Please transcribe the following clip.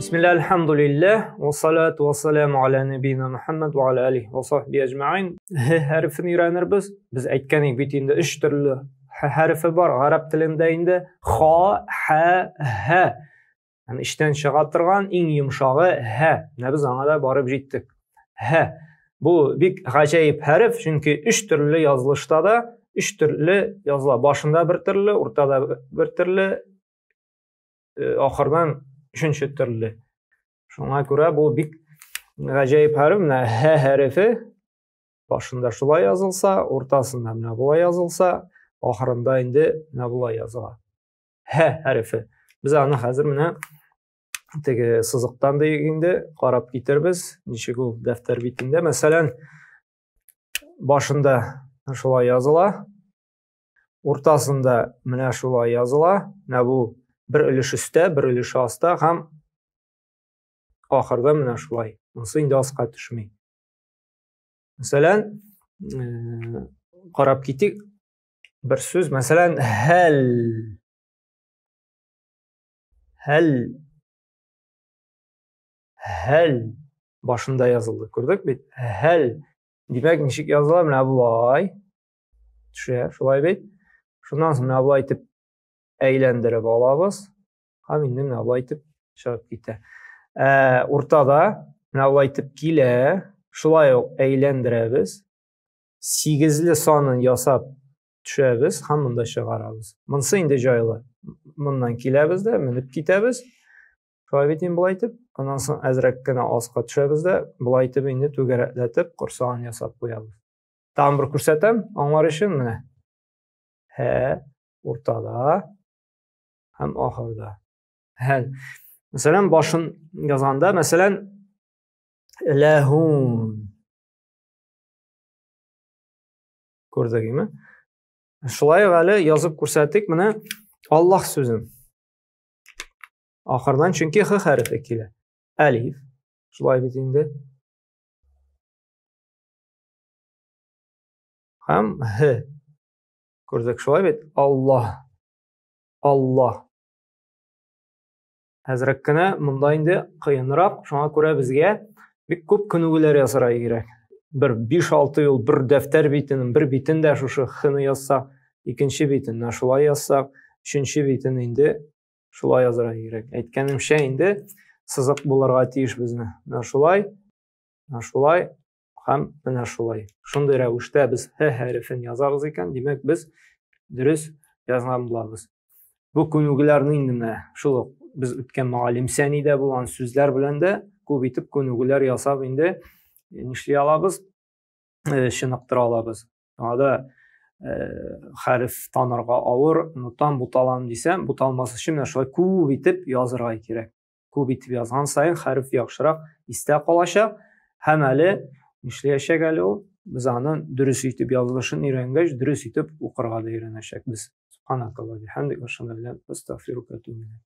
Бисмилла, альхамдулиллах, вассалату вассаламу аля набийна Мухаммад ва аля алихи ва сахби әҗмәгыйн. Һ хәрефен өйрәнербез. Без әйткән идек бит инде, өч төрле һ хәрефе бар гарәп телендә инде. Ха, һә, һә. Һәм эчтән чыга торган иң йомшагы һә. Менә без аңа да барып җиттек. Һә. Бу бик гаҗәеп хәреф, чөнки өч төрле язылышта да өч төрле языла. Башында бер төрле, уртада бер төрле, ахырдан өченче төрле. Шуңа күрә бу бик гаҗәеп хәреф. Менә һ хәрефе башында шулай язылса, уртасында менә болай язылса, ахырында инде менә болай языла. Һ хәрефе. Без аны хәзер менә теге сызыктан да инде карап китербез, ничек ул дәфтәр битендә. Мәсәлән, башында шулай языла, уртасында менә шулай языла. Менә бу бер өлеш өстә, бер өлеш аста һәм ахырда менә шулай. Монысы инде аска төшми. Мәсәлән, карап китик бер сүз, мәсәлән, хәл. Хәл. Хәл башында язылды. Күрдек бит? Хәл. Димәк, ничек языла? Менә болай. Төшә, шулай бит. Шуннан соң менә болай итеп әйләндереп алабыз. Һәм инде менә болай итеп чыгып китә. Уртада менә болай итеп килә. Шулай ук әйләндерәбез. Сигезле санын ясап төшәбез һәм монда чыгарабыз. Монысы инде җайлы. Моннан киләбез дә, менеп китәбез. Шулай бит инде болай итеп. Аннан соң әзрәк кенә аска төшәбез дә, болай итеп инде түгәрәкләтеп корсагын ясап куябыз. Тагын бер күрсәтәм, аңлар өчен менә. Һә, уртада һәм ахырда. Һәл. Мәсәлән, башын язганда, мәсәлән, ләһун. Күрдегезме? Шулай ук әле язып күрсәтик менә Аллаһ сүзен. Ахырдан чөнки х хәрефе килә. Әлиф. Шулай бит инде. Һәм Һ. Күрдек шулай бит? Аллаһ. Аллаһ. Әзрәк кенә монда инде кыенрак, шуңа күрә безгә бик күп күнегүләр ясарга кирәк. Бер 5-6 юл бер дәфтәр битенең бер битен дә шушы Х-ны язсак, икенче битен менә шулай язсак, өченче битен инде шулай язарга кирәк. Әйткәнемчә инде сызык булырга тиеш безне. Менә шулай, менә шулай һәм менә шулай. Шундый рәвештә без Һ хәрефен язабыз икән, димәк, без дөрес язган булабыз. Бу күнегүләрне инде менә шул ук без үткән Мөгаллим Сәнидә булган сүзләр белән дә күп итеп күнегүләр ясап инде нишли алабыз, чыныктыра алабыз. Шуңа да хәреф танырга авыр, онытам, буталам дисәм, буталмас өчен менә шулай күп итеп язырга кирәк. Күп итеп язган саен хәреф яхшырак истә калачак һәм әле нишләячәк әле ул? Без аны дөрес итеп язылышын өйрәнгәч, дөрес итеп укырга да өйрәнәчәкбез. Субханакаллаһу бихамдик, ашһаду ан ла илаһа илля анта, астагфирука ва атубу илейк.